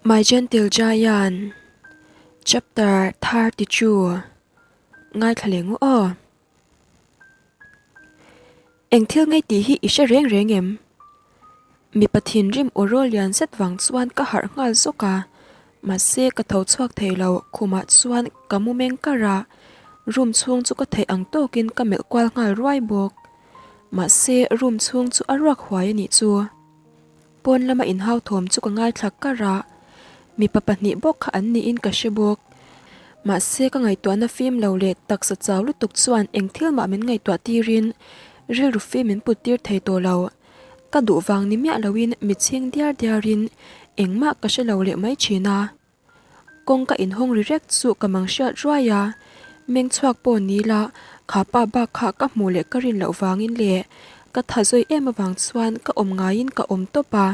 My Gentle Giant Chapter 32 Ngaithla leh ngu aw. Eng thil ngei tih hi i hre reng reng em? Mipa thinrim aw rawl lian zet vang chuan ka harh nghal zawk a, mahse ka tho chhuak thei lo, khumah chuan ka mu meng kar a, room chhung chu ka theih ang tawkin ka melh kual nghal ruai bawk. Mahse room chhung chu a ruak huai a nih chu. Pawn lama inhau thawm chu ka ngaithla kar a, mipa pahnih bawk kha an niin ka hre bawk. Mahse ka ngaihtuahna fim lo leh taksa chau lutuk chuan eng thil mah min ngaihtuah tirin rilru fim min put tir thei tawh lo. Ka duh vang ni miah loin mitchhing diar diarin engmah ka hre lo leh mai thin a. Kawngka inhawng ri rek chu ka mang hriat ruai a, meng chhuak pawh ni la, kha pa bak kha ka hmuh leh ka rin loh vangin leh ka tha zawi em avang chuan ka awm ngaiin ka awm tawp a.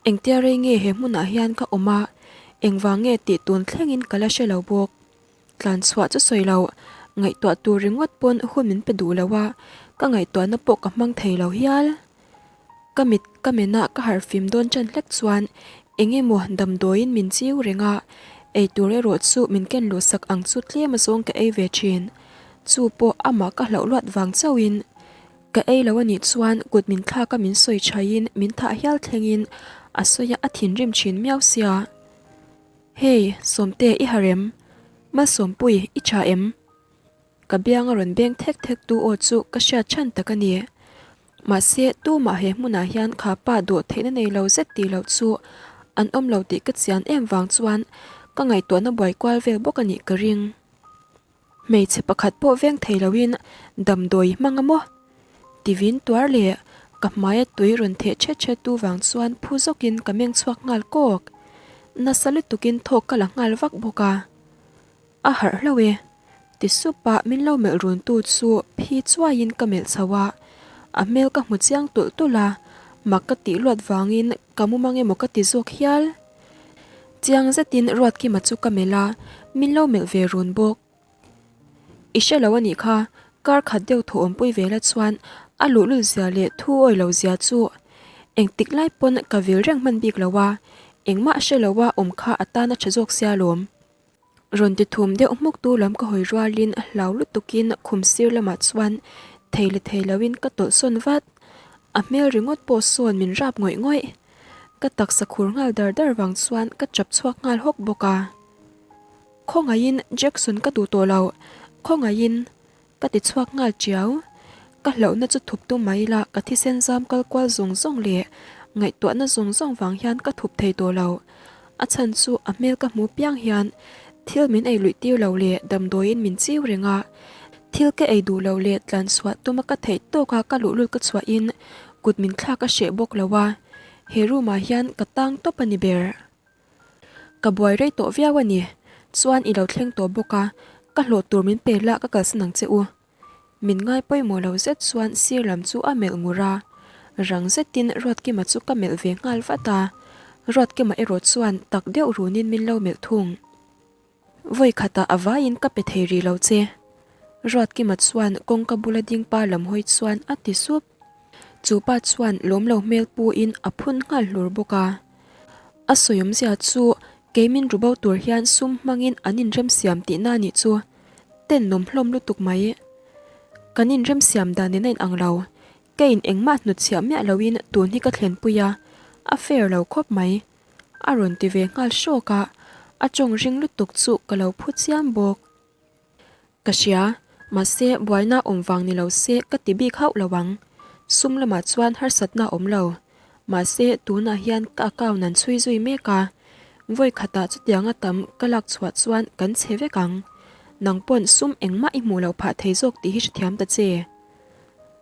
Engtia rei nge he hmunah hian ka awm a, engvang nge tih tun thlengin ka la hre lo bawk. Tlan chhuah chu sawi lo, ngaihtuah tur ringawt pawn hun min pe duh lo a, ka ngaihtuahna pawh ka hmang thei lo hial. Ka mit ka men a ka harh fim dawn ṭan hlek chuan eng emaw damdawiin min chiu reng a, ei tur erawh chu min ken luh sak ang chu tlem a zawng ka ei ve ṭhin. Chu pawh amah ka hlauh luat vang chauhin ka ei lo a nih chuan kut min thlak a min sawi ṭhaiin min thah hial thlengin a sawi a a thinrim ṭhin miau sia. Hey, Sawmte i harh em? Malsawmpui i ṭha em? Ka biang a rawn beng thek thek tu aw chu ka hriat chhan tak a ni. Mahse, tumah he hmunah hian kha pa dawh theihna nei lo zet tih loh chu an awm lo tih ka chian em vang chuan ka ngaihtuahna buai kual vel bawk a nih ka ring. Hmeichhe pakhat pawh veng thei loin damdawi hmang a maw? Tivin tuar leh ka hmaia tui rawn theh thet thet tu vang chuan phu zawkin ka meng chhuak nghal kawk. Nasa lutukin thawk ka la nghal vak bawk a. A harh hlauh e. Ti sup a min lo melh run tu chu phi chuaiin ka melh chho a, a hmel ka hmu chiang tulh tulh a, mak ka tih luat vangin ka mu mang emaw ka ti zawk hial. Chiang zetin Ruatkima chu ka melh a, min lo melh ve run bawk. I hre lo a nih kha, kar khat deuh thaw awmpui ve la chuan a luhlul zia leh thu awi lo zia chu engtik lai pawn ka vil reng hman bik lo a, engmah hre lo a awm kha a tan a tha zawk sia lawm. Rawn ti thum deuh hmuk tu lam ka hawi rualin hlau lutukin khum sir lamah chuan thei leh thei loin ka tawlh sawn vat. A hmel ringawt pawh sawn min rap ngawih ngawih. Ka taksa khur nghal dar dar vang chuan ka chap chhuak nghal hawk bawk a. Khawngaihin Jackson ka duh tawh lo, khawngaihin ka ti chhuak nghal chiau. Ka hlauhna chu thup tum mai ila ka thisen zam kal kual zawng zawng leh ngaihtuahna zawng zawng vang hian ka thup thei tawh lo. A chhan chu a hmel ka hmu piang hian thil min ei luih tir lo leh damdawiin min chiu reng a. Thil ka ei duh lo leh tlan chhuah tuma ka theih tawka ka luhlul ka chhuahin kut min thlak a hreh bawk lo a, he room ah hian ka tang tawp a ni ber. Ka buai rei tawh viau a ni. Chuan i lo thleng tawh bawk a, ka hlawh tur min pe la ka kalsan ang che u. Min ngai pawimawh lo zet chuan sir lam chu a melh ngur a, rang zetin Ruatkima chu ka melh ve nghal vat a, Ruatkima erawh chuan tak deuh runin min lo melh thung. Vawi khatah a vaiin ka pe thei rih lo che. Ruatkima chuan kawngka bula ding pa lam hawi chuan a ti sup. Chu pa chuan lawm lo hmel puin a phun nghal hlur bawk a. A sawiawmzia chu kei min ru bo tur hian sum hmangin an inremsiam tihna a nih chu. Tenawm hlawm lutuk mai. Kan inremsiam dan nen a inang lo. Keiin engmah hnutchhiah miah loin tun hi ka thlenpui a, a fair lo khawp mai. A rawn ti ve nghal hrawk a, a tawng ring lutuk chu ka lo phu chiam bawk. Ka hria, mahse buaina awm vang ni lo se ka ti bik hauh lo ang. Sum lamah chuan harsatna a awm lo. Mahse tunah hian ka account an chhui zui mek a, vawi khatah chutianga tam ka lak chhuah chuan kan chhe vek ang. Nang pawn sum engmah i hmuh loh phah thei zawk tih hi hrethiam ta che.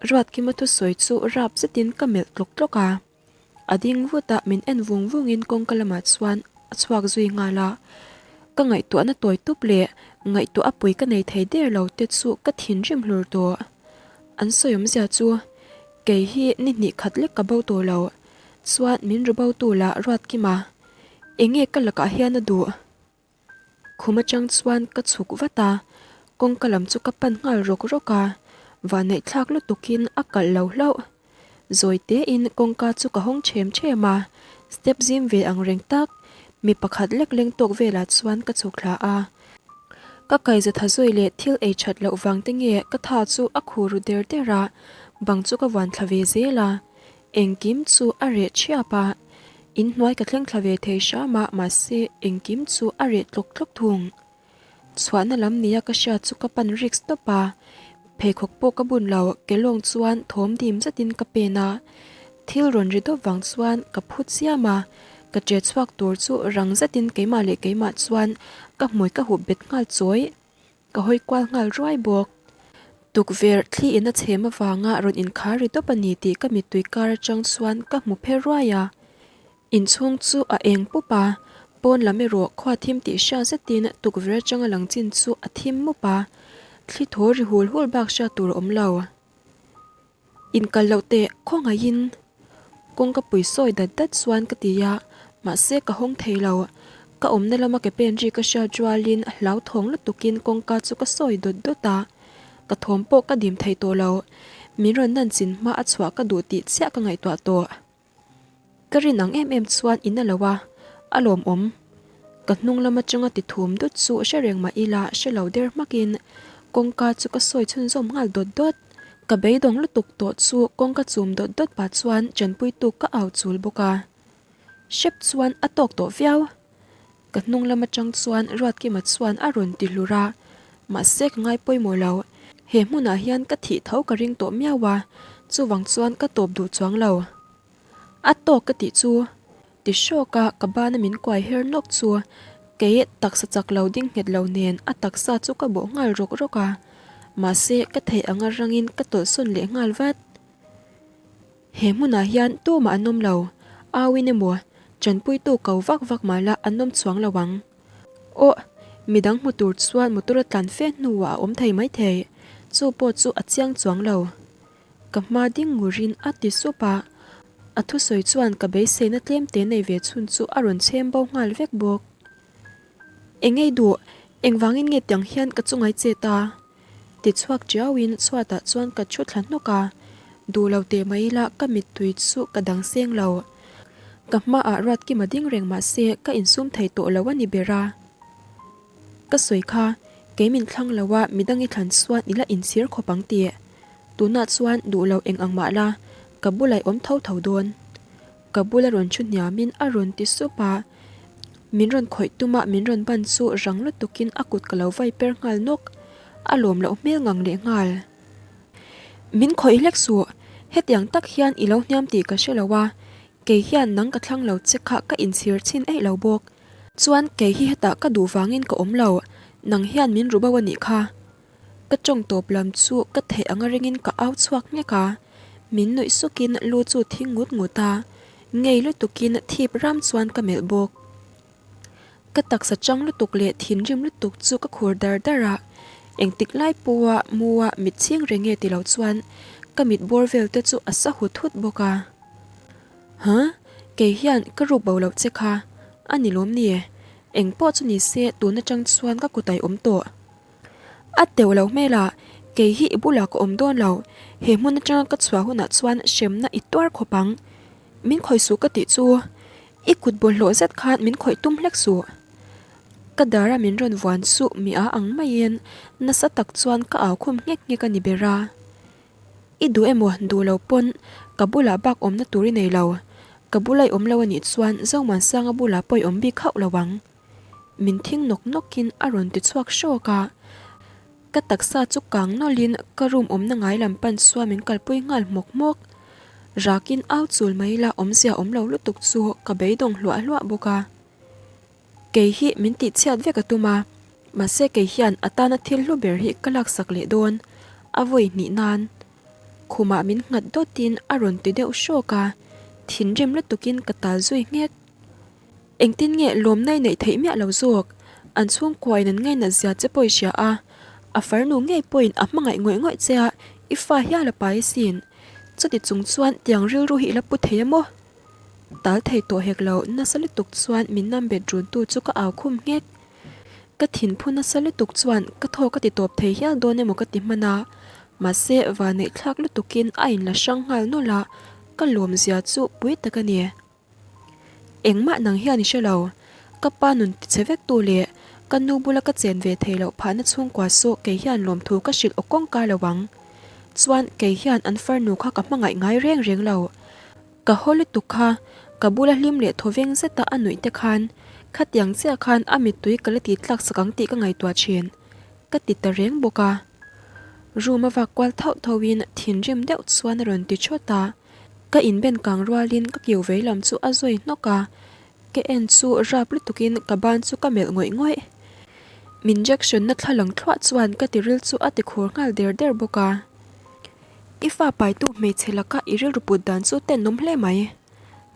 Ruatkima thusawi chu rap zetin ka melh tlawk tlawk a. A ding vut a, min en vung vungin kawngka lamah chuan a chhuak zui nghal a. Ka ngaihtuahna tawi tup leh ngaihtuah a pui ka nei thei der lo te chu ka thinrim hlur tawh. An sawi awmzia chu kei hi ni hnih khat lek ka bo tawh lo. Chuan min ru bo tu lah Ruatkima. Enge ka lakah hian a duh? Khum atang chuan ka chhuk vat a, kawngka lam chu ka pan nghal rawk rawk a, vanneih thlak lutukin a kalh lo hlauh. Zawi tein kawngka chu ka hawng them them a, step zim ve ang reng tak. Mi pakhat lek leng tawk velah chuan ka chhuk thla a. Ka kaiza tha zui leh thil ei that loh vang te nge ka tha chu a khur ru der der a, bang chu ka vuan thla ve zel a. Engkim chu a reh thiap a, inhnuai ka thleng thla ve thei hram a, mahse engkim chu a reh tlawk tlawk thung. Chhuahna lam nia ka hriat chu ka pan risk tawp a, pheikhawk pawh ka bun lo, kelawng chuan thawm dim zetin ka pen a, thil rawn ri dawp vang chuan ka phu chiam a, ka che chhuak tur chu rang zetin keimah leh keimah chuan ka hmui ka hup bet nghal chawi, ka hawi kual nghal ruai bawk. Tukverh thli in a chhem avanga rawn inkhar ri dawp a ni tih ka mittui kar atang chuan ka hmu phe ruai a. Inchhung chu a eng pup a, pawn lam erawh khua thim tih hriat zetin tukverh atanga lang chin chu a thim mup a, thli thaw ri hul hul bak hriat tur a awm lo. Inkal loh teh khawngaihin kawngka pui sawi dat dat chuan ka ti a, mahse ka hawng thei lo. Ka awmna lama ke pen ri ka hriat rualin hlauthawng lutukin kawngka chu ka sawi dawt dawt a, ka thawm pawh ka dim thei tawh lo. Min rawn nan chin hma a chhuah ka duh tih chiah ka ngaihtuah tawh. Ka rin ang em em chuan in a lo a, a lawmawm. Ka hnung lam atanga ti thum dut chu hre reng mah ila hre lo der hmakin kawngka chu ka sawi chhunzawm nghal dawt dawt. Ka beidawng lutuk tawh chu kawngka chum dawt dawt pah chuan tanpuitu ka au chul bawk a. Hrep chuan a tawk tawh viau. Ka hnung lam atang chuan Ruatkima chuan a rawn ti hlur a, mahse ka ngai pawimawh lo. He hmunah hian ka thih tho ka ring tawh miau a, chuvang chuan ka tawp duh chuang lo. A tawk ka tih chu ti hrawk a, ka bana min kuai her nawk chu kei taksa chak lo ding nghet lo nen a taksa chu ka bawh nghal rawk rawk a, mahse ka theih anga rangin ka tawlhsawn leh nghal vat. He hmunah hian tumah an awm lo, auin emaw, tanpuitu ko vak vak mah la an awm chuang lo ang. Aw, midang hmu tur chuan motor a tlan fe hnuah a awm thei maithei, chu pawh chu a chiang chuang lo. Ka hma ding ngurin a ti sup a, a thusawi chuan ka beiseina tlemte nei ve chhun chu a rawn chhem bo nghal vek bawk. Engei duh, engvangin nge tiang hian ka chungai chet a? Ti chhuak tiauin chhuatah chuan ka thu thla hnawk a, duh lo teh mai ila ka mittui chu ka dang seng lo. Ka hmaah Ruatkima ding reng mah se ka insum thei tawh lo a ni ber a. Ka sawi kha, kei min thlang lo a midang i thlan chuan i la inchhir khawp ang tih. Tunah chuan duh lo eng ang mah la, ka bulah i awm tho tho dawn. Ka bula rawn thu hniamin a rawn ti sup a, min rawn khawih tuma min rawn ban chu rang lutukin a kut ka lo vai per nghal nawk, a lawm loh hmel ngang leh nghal. Min khawih hlek suh, hetiang tak hian i lo hniam tih ka hre lo a, kei hian nang ka thlang lo che kha ka inchhir chhin eih lo bawk. Chuan kei hi hetah ka duh vangin ka awm lo, nang hian min ru bo a nih kha. Ka tawng tawp lam chu ka theih anga ringin ka au chhuak nghek a, min nuih sukin lu chu thing ngut ngut a, ngei lutukin thip ram chuan ka melh bawk. Ka taksa chang lutuk leh thinrim lutuk chu ka khur dar dar a, engtik lai pawha mua mit chhing reng nge ti lo chuan ka mit bawr vel te chu a sa hut hut bawk a. Huh? Kei hian ka ruk bo loh che kha a ni lawm ni? Engpawh chu ni se tun atang chuan ka kut a i awm tawh. A teuh loh hmel a, kei hi i bulah ka awm dawn lo, he hmun atanga ka chhuah hunah chuan hremna i tuar khawp ang. Min khawih suh ka tih chu, i kut bawlhhlawh zet khan min khawih tum hlek suh. Ka dara min rawn vuan suh mi a ang maiin nasa tak chuan ka au khum nghek nghek a ni ber a. I duh emaw duh lo pawn ka bulah bak awmna tur i nei lo, ka bula i awm lo anih chuan Zomuansanga bulah pawh i awm bik hauh lo ang. Min thing nawk nawkin a rawn ti chhuak hrawk a, ka taksa chu kang nawlhin ka room awmna ngai lam pan chuan min kalpui nghal hmawk hmawk. Rakin au chul mai la awmzia awm lo lutuk chu ka beidawng hluah hluah bawk a. Kei hi min tihchhiat vek a tum a, mahse kei hian a tana thil hlu ber hi ka laksak leh dawn a vawi hnih nan. Khumah min nghat dawtin a rawn ti deuh hrawk a, thinrim lutukin ka tal zui nghek. Engtin nge lawmna i neih theih miah lo zawk? An chhungkuain an ngainat zia che pawh i hria a, a farnu ngei pawhin a hmangaih ngawih ngawih che a, i fa hial a pai asin. Chuti chung chuan tiang rilru hi i la pu thei a maw? Tal thei tawh hek lo, nasa lutuk chuan min nam bet runtu chu ka au khum nghek. Ka thinphu nasa lutuk chuan ka thaw ka ti tawp thei hial dawn emaw ka ti hman a, mahse vaneihthlak lutukin a inla hrang nghal nawlh a, ka lawmzia chu pui tak a ni. Engmah nang hian i hre lo. Ka pa nun tichhe vek tu leh ka nu bula ka chen ve thei loh phahna chhungkua saw kei hian lawmthu ka hrilh aw kawngka lo ang. Chuan kei hian an farnu kha ka hmangaih ngai reng reng lo. Ka haw lutuk kha, ka bula hlim leh thaw veng zeta a nuih te khan khatiang chiah khan a mittui ka la ti tlak sak ang tih ka ngaihtuah thin. Ka ti ta reng bawk a. Room a vak kual thauh thauhin thinrim deuh chuan a rawn ti thawt a. Ka inben kang rualin ka kiu vei lam chu a zawi hnawk a, ka en chu rap lutukin ka ban chu ka melh ngawih ngawih. Min jection na thla lang thluah chuan ka tiril chu a ti khur nghal der der bawk a. I fa paitu hmeichhe laka i rilru put dan chu tenawm hle mai.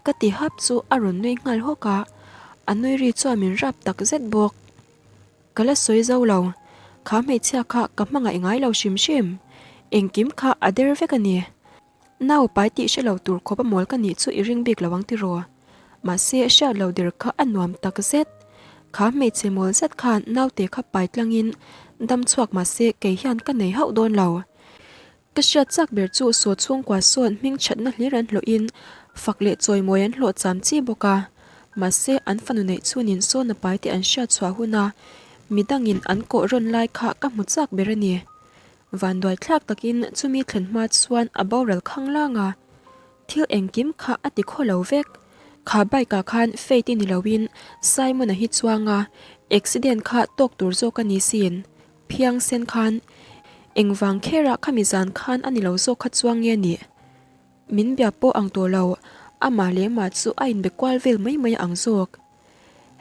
Ka ti hap chu a rawn nui nghal hawk a, a nui ri chuan min rap tak zet bawk. Ka la sawi zo lo, kha hmeichhia kha ka hmangaih ngai lo hrim hrim, engkim kha a der vek a ni. Nau pai tih hre lo tur khawp a mawl ka nih chu i ring bik lo ang tiraw? Mahse hriat lo der kha a nuam tak zet. Kha hmeichhe mawl zet khan naute kha pai tlangin dam chhuak mahse kei hian ka nei hauh dawn lo. Ka hriat chak ber chu saw chhungkua sawn hming thatna hlir an hlawhin fak leh chawimawi an hlawh cham chi bawk a. Mahse an fanu neih chhunin sawn a pai tih an hriat chhuah huna midangin an kawh rawn lai kha ka hmu chak ber a ni. Vanduai thlak takin chumi thlen hma chuan a boral khang lang a, thil engkim kha a ti khaw lo vek. Kha bike ah khan Faith-i ni loin Simon-a hi chuang a, accident kha tawk tur zawk a ni sin. Phiang sen khan engvang kherah khami zan khan a ni lo zawk kha chuang nge nih? Min bia pawh ang tawh lo, amah leh mah chu a inbe kual vel mai mai ang zawk.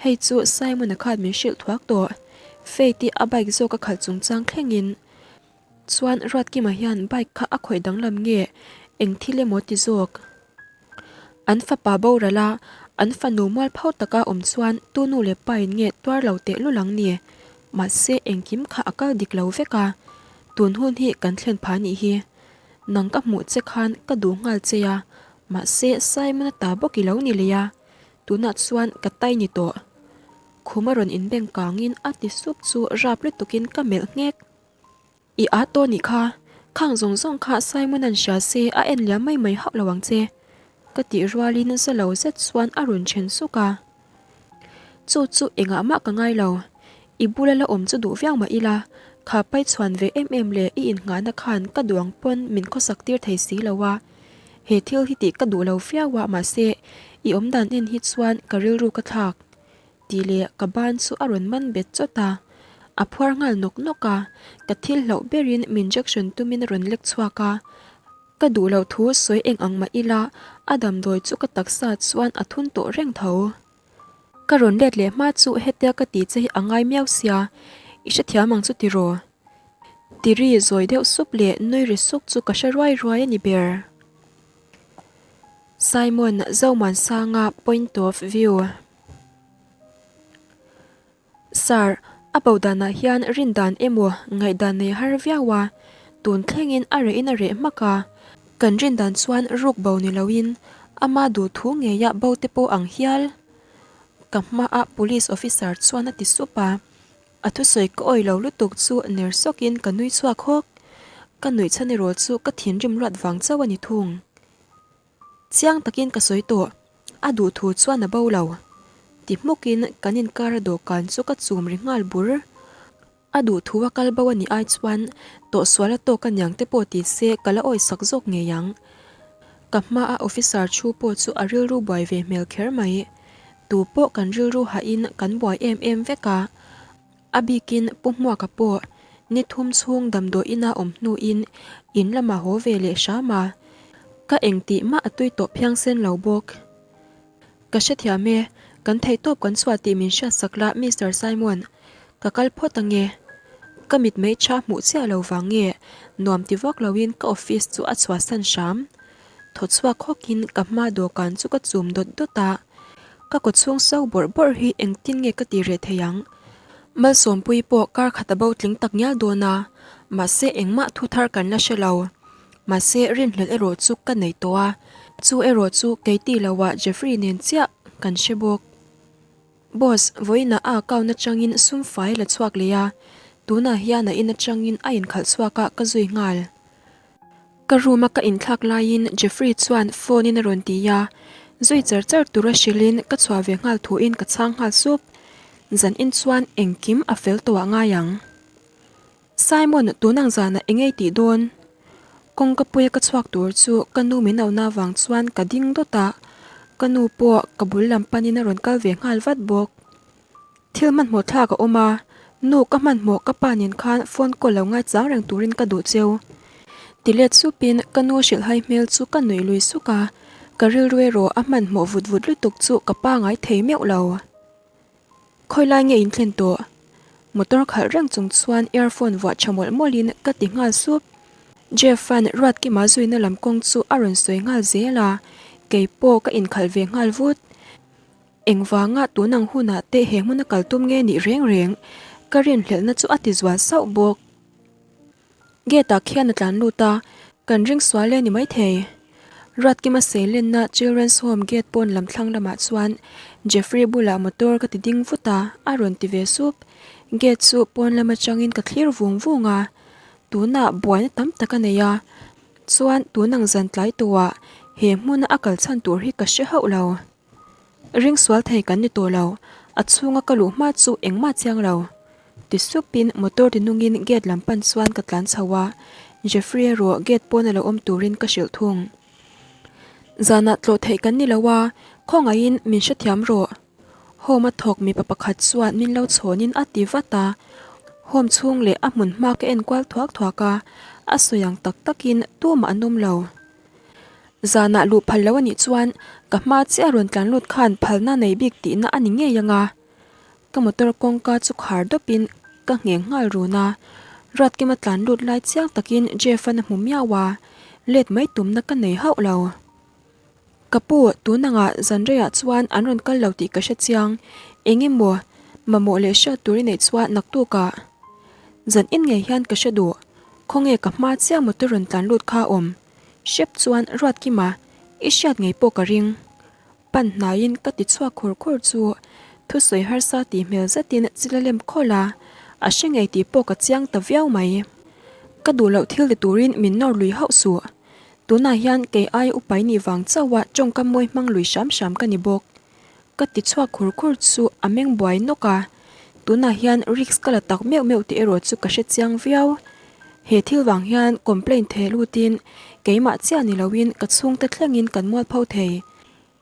Hei chu Simon-a khan min hrilh thuak tawh. Faith-i a bike zawk a khalh chungchang thlengin chuan Ruatkima hian bike kha a khawih danglam nge eng thil emaw ti zawk. An fapa boral a, an fanu mualpho taka awm chuan tu nu leh pain nge tuar lo teh lul ang ni. Mahse engkim kha a kal dik lo vek a, tun hun hi kan thlen phah nih hi. Nang ka hmuh che khan ka duh nghal che a, mahse Simon-a ta bawk i lo ni leh a. Tunah chuan ka tai ni tawh. Khum a rawn inbeng kangin a ti sup chu rap lutukin ka melh nghek. I â tawh nih kha, khang zawng zawng kha Simon-a'n hria se a en liam mai mai hauh lo ang che. Ka tih rualin za lo zet chuan a rawn then suk a. Chu chu engah mah ka ngai lo. I bula la awm chu duh viau mah ila, kha pai chhuan ve em em leh i innghahna khan ka duh ang pawn min khawsak tir thei si lo a. He thil hi tih ka duh lo viau a mahse i awm dan en hi chuan ka rilru ka thlak tih leh ka ban chu a rawn man bet chawt a, a phuar nghal nawk nawk a, ka thil hlauh berin min jection tumin a rawn lek chhuak a, ka duh loh thu sawi eng ang mah ila a damdawi chu ka taksa chuan a thun tawh reng tho. Ka rawn let leh hma chu hetia ka tih che hi a ngai miau sia, i hrethiam ang chu tiraw? Tiri zawi deuh sup leh nui ri suk chu ka hre ruai ruai a ni ber. Simon Zomuansanga point of view. Sir, a bo danah hian rin dan emaw ngaihdan nei har viau a, tun thlengin a reh in a reh hmak a. Kan rin dan chuan ruk bo ni loin ama duh thu ngeia bo te pawh ang hial. Ka hmaah police officer chuan a ti sup a. A thusawi ka awih lo lutuk chu ner sawkin ka nui chhuak hawk. Ka nuih chhan erawh chu ka thinrim ruat vang chauh a ni thung. Chiang takin ka sawi tawh, a duh thu chuan a bo lo. Ti hmukin kan inkara dawhkan chu ka chum ri nghal bur. A duh thu a kal bo a nih ai chuan tawhsual a tawk a niang te pawh ti se ka la awih sak zawk ngei ang. Ka hmaa officer thu pawh chu a rilru buai ve hmel kher mai. Tu pawh kan rilru hahin kan buai em em vek a, a bikin Pu Hmuaka pawh ni thum chhung damdawi ina awm hnuin in lamah haw ve leh hram a, ka engtih mah a tui tawh phiangsen lo bawk. Ka hrethiam e, kan theihtawp kan chhuah tih min hriatsak la Mister Simon, ka kal phawt ange. Ka mitmei tha hmuh chiah lo vang nge nuam ti vak loin ka office chu a chhuahsan hram. Thaw chhuak hawkin ka hma dawhkan chu ka chum dawt dawt a, ka kaw chhung so bawrh bawrh hi engtin nge ka ti reh thei ang? Malsawmpuii pawh kar khat a bo tling tak ngial dawn a, mahse engmah thu thar kan la hre lo. Mahse rinhlelh erawh chu ka nei tawh a, chu erawh chu kei ti lo ah Jeffrey nen chiah kan hre bawk. Boss, vawiinah a account atangin sum fai la chhuak leh a, tunah hian a in atangin a inkhalh chhuak a ka zui nghal. Ka room a ka inthlak laiin Jeffrey chuan phone in a rawn ti a, zui char char tura hrilhin ka chhuah ve nghal thuin ka chhang nghal sup. Zanin chuan engkim a fel tawh ah ngai ang. Simon, tun ang zanah eng ei tih dawn? Kawngka puia ka chhuak tur chu ka nu min auhna avang chuan ka ding dawt a, ka nu pawh ka bul lam panin a rawn kal ve nghal vat bawk. Thil hmanhmawh thlak a awm a, nu ka hmanhmawh ka pa nen khan phone call lo ngaichang reng turin ka duh cheu. Ti let supin ka nu hrilhhai hmel chu ka nuih lui suk a, ka rilru erawh a hmanhmawh vut vut lutuk chu ka pangai thei meuh lo. Khawilai nge in thlen tawh? Motor khalh reng chung chuan earphone vuah tha mawlh mawlhin ka ti nghal sup. Jeff-a'n Ruatkima zuina lam kawng chu a rawn sawi nghal zel a, kei pawh ka inkhalh ve nghal vut. Engvanga tun ang hunah te he hmuna kal tum nge nih reng reng ka rinhlelhna chu a ti zual sauh bawk. Gate ah khian a tlan lut a, kan ring sual e ni maithei. Ruatkima seilenna Children's Home gate pawn lam thlang lamah chuan Jeffrey bulah motor ka ti ding vut a, a rawn ti ve sup. Gate chu pawn lam atangin ka thlir vung vung a, tunah buaina tam tak a nei a, chuan tun ang zan tlai tawhah he hmuna a kal chhan tur hi ka hre hauh lo. Ring sual thei kan ni tawh lo, a chhunga ka luh hma chu engmah chiang lo. Ti supin motor ti nungin gate lam pan chuan ka tlan chho a, Jeffrey erawh gate pawn a lo awm turin ka hrilh thung. Zanah tlawh theih kan ni lo a, khawngaihin min hrethiam rawh. Home a thawk mipa pakhat chuan min lo chhawnin a ti vat a, home chhung leh a hmun hma ka en kual thuak thuak a, a sawi ang tak takin tumah an awm lo. Zanah luh phal lo a nih chuan ka hma chiah rawn tlan lut khan phalna nei bik tihna a ni ngei ang a. Ka motor kawngka chu khar dawpin ka ngheng nghal run a, Ruatkima tlan lut lai chiang takin Jeff-a'n a hmu miau a, let mai tumna ka nei hauh lo. Ka pu, tun angah zan reiah chuan an rawn kal lo tih ka hre chiang, eng emaw mamawh leh hriat tur i neih chuan naktukah zan in ngei hian ka hre duh, khawnge ka hma chiah motor rawn tlan lut kha a awm. Hrep chuan Ruatkima, i hriat ngei pawh ka ring. Pan hnaiin ka ti chhuak khur khur chu thusawi harsa tih hmel zetin chil a lem khawlh a, a hre ngei tih pawh ka chiang ta viau mai. Ka duh loh thil ti turin min nawr lui hauh suh. Tunah hian kei aia upai nih vang chauha tawngkam mawi hmang lui hram hram ka ni bawk. Ka ti chhuak khur khur chu a meng buai nawk a, tunah hian risk ka la tak meuh meuh tih erawh chu ka hre chiang viau. He thil vang hian complaint theh lutin keimah chiah ni loin ka chhungte thlengin kan mualpho thei.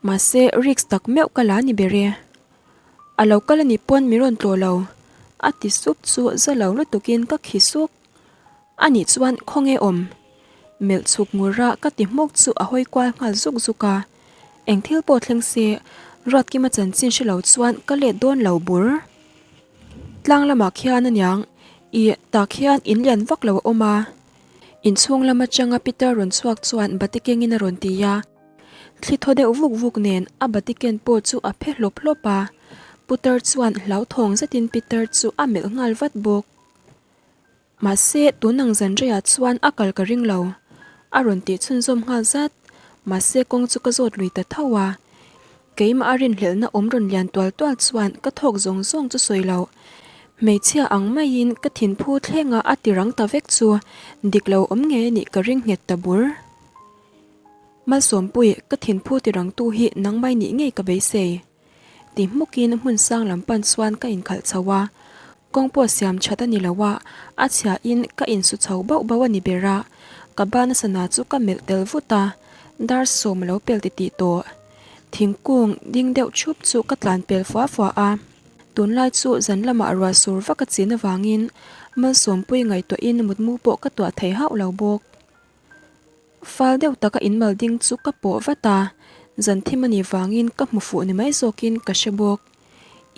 Mahse risk tak meuh ka la ni ber e. A lo kal a nih pawn min rawn tlawh lo, a ti sup chu za lo lutukin ka khi suk. A nih chuan khawnge awm? Melh chhuk ngur a ka ti hmawk chu a hawi kual nghal zuk zuk a. Eng thil pawh thleng se, Ruatkima chanchin hre lo chuan ka let dawn lo bur. Tlang lamah khian aniang, ih tah khian in lian vak lo a awm a. Inchhung lam atanga Peter rawn chhuak chuan bati kengin a rawn ti a. Thli thaw deuh vuk vuk nen a bati ken pawh chu a phe hlawp hlawp a. Putar chuan hlauthawng zetin Peter chu a melh nghal vat bawk. Mahse, tun ang zan reiah chuan a kal ka ring lo. A rawn tih chhunzawm nghal zat. Mahse, kawng chu ka zawt lui ta tho a. Keimah a rinhlelhna awm rawn lian tual tual chuan ka thawk zawng zawng chu sawi lo. Hmeichhia ang maiin ka thinphu thlenga a ti rang ta vek chu dik lo awm ngei a nih ka ring nghet ta bur. Malsawmpui, ka thinphu ti rangtu hi nangmai nih ngei ka beisei. Ti hmukin hmun sang lam pan chuan ka inkhalh chho a, kawng pawh siam that a ni lo a, a chhiahin ka insu chho bauh bauh a ni ber a, ka ban a sana chu ka melh tel vut a, dar sawm a lo pel titih tawh. Thingkung ding deuh thup chu ka tlan pel fua fua a, tunlai chu zan lamah ruah sur vak a chin avangin malsawmpui ngaihtuahin mutmu pawh ka tuah thei hauh lo bawk. Fal deuh taka inmal ding chu ka pawh vat a, zan thim a nih vangin ka hmu fuh ni mai zawkin ka hre bawk.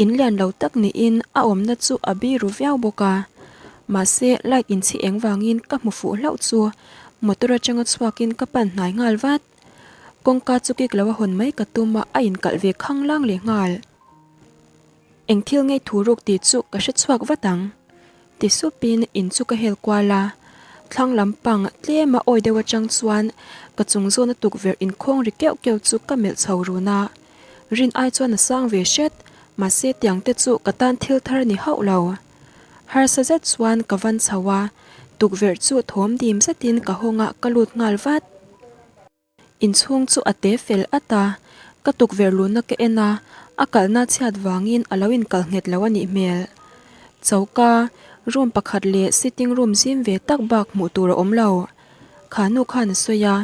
In lian lo tak niin a awmna chu a biru viau bawk a, mahse light inchhi eng vangin ka hmu fuh hlauh chu motor atanga chhuakin ka pan hnai nghal vat. Kawngka chu kik lo a hawn mai ka tum a, a inkalh ve khanglang leh nghal. Eng thil ngei thu ruk tih chu ka hre chhuak vat ang. Ti supin in chu ka hel kual a, thlang lampang tlema awi deuh atang chuan ka chung zawna tukverh inkhawng ri keuh keuh chu ka melh chho run a. Rin ai chuan a sang ve hret, mahse tiang te chu ka tan thil thar a ni hauh lo. Harsa zet chuan ka van chho a, tukverh chu thawm dim zetin ka hawng a ka lut nghal vat. Inchhung chu a te fel at a, ka tukverh luhna ka en a, A kalna chhiat vangin a lo inkal nghet lo a nih hmel. Choka, room pakhat leh sitting room zim ve tak bak hmuh tur a awm lo. Kha nu khan a sawi a,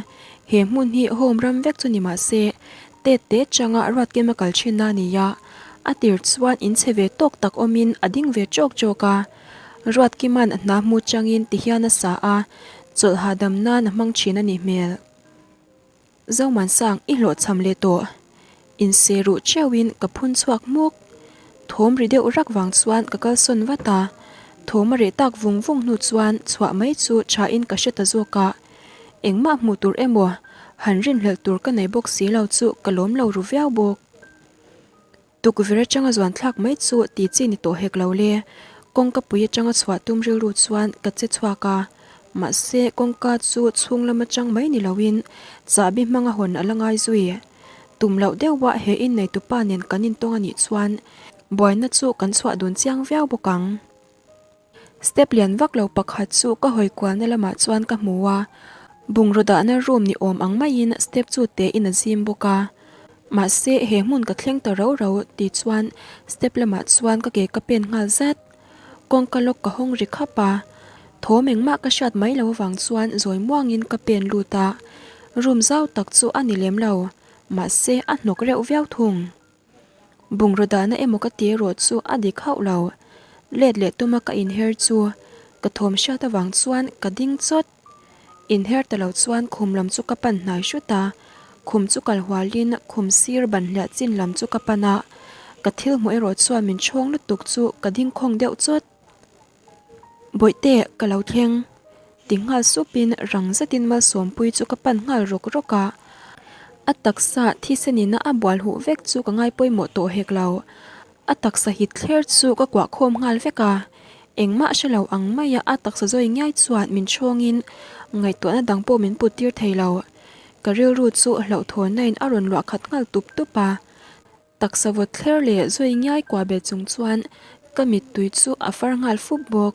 he hmun hi home ram vek chu ni mah se, tet te changa Ruatkim a kal thin a ni a, a tir chuan in chhe ve tawk tak awmin a ding ve chawk chawk a. Ruatkima'n a hna hmu changin ti hian a sa a, chawlh hahdam nan a hmang thin a nih hmel. Zomansang i hlawhchham leh tawh. Inse ruh cheuhin ka phun chhuak hmuk. Thawm ri deuh rak vang chuan ka kalsawn vat a, thawm a reh tak vung vung hnu chuan chhuah mai chu thain ka hre ta zawk a. Engmah hmuh tur emaw han rinhlelh tur ka nei bawk si lo chu ka lawm lo ru viau bawk. Tukverh atanga zuan thlak mai chu ti chi ni tawh hek lo le. Kawngka pui atanga chhuah tum rilru chuan ka che chhuak a, mahse kawngka chu chhung lam atang mai ni loin chahbi hmanga hawn a la ngai zui. Tum loh deuha he inneitupa nen kan intawng a nih chuan buaina chu kan chhuah dun chiang viau bawk ang. Step lian vak lo pakhat chu ka hawi kualna lamah chuan ka hmu a, bungraw dahna room ni awm ang maiin step chu te in a zim bawk a. Mahse he hmun ka thleng ta rau rau tih chuan step lamah chuan ka ke ka pen nghal zat. Kawngka lawk ka hawng ri khap a, thawm engmah ka hriat mai lo avang chuan zawi muangin ka pen lut a, room zau tak chu a ni lem lo, mahse a hnawk reuh viau thung. Bungraw dahna emaw ka ti erawh chu a dik hauh lo. Let leh tuma ka inher chu ka thawm hriat avang chuan ka ding chawt. Inher ta lo chuan khum lam chu ka pan hnai hrut a, khum chu kal hualin khum sir ban hliah chin lam chu ka pan a, ka thil hmuh erawh chuan min chhawng lutuk chu ka ding khawng deuh chawt. Bawihte, ka lo thleng. Ti nghal supin rang zetin Malsawmpuii chu ka pan nghal rawk rawk a. A taksa thisenina a bual huh vek chu ka ngai pawimawh tawh hek lo. A taksa hit thler chu ka kuah khawm nghal vek a. Engmah hre lo ang maia a taksa zawi ngiai chuan min chhawngin ngaihtuahna dang pawh min put tir thei lo. Ka rilru chu hlauhthawnna in a rawn luah khat nghal tup tup a. Taksa vawt thler leh zawi ngiai kuah bet chung chuan ka mittui chu a far nghal fup bawk.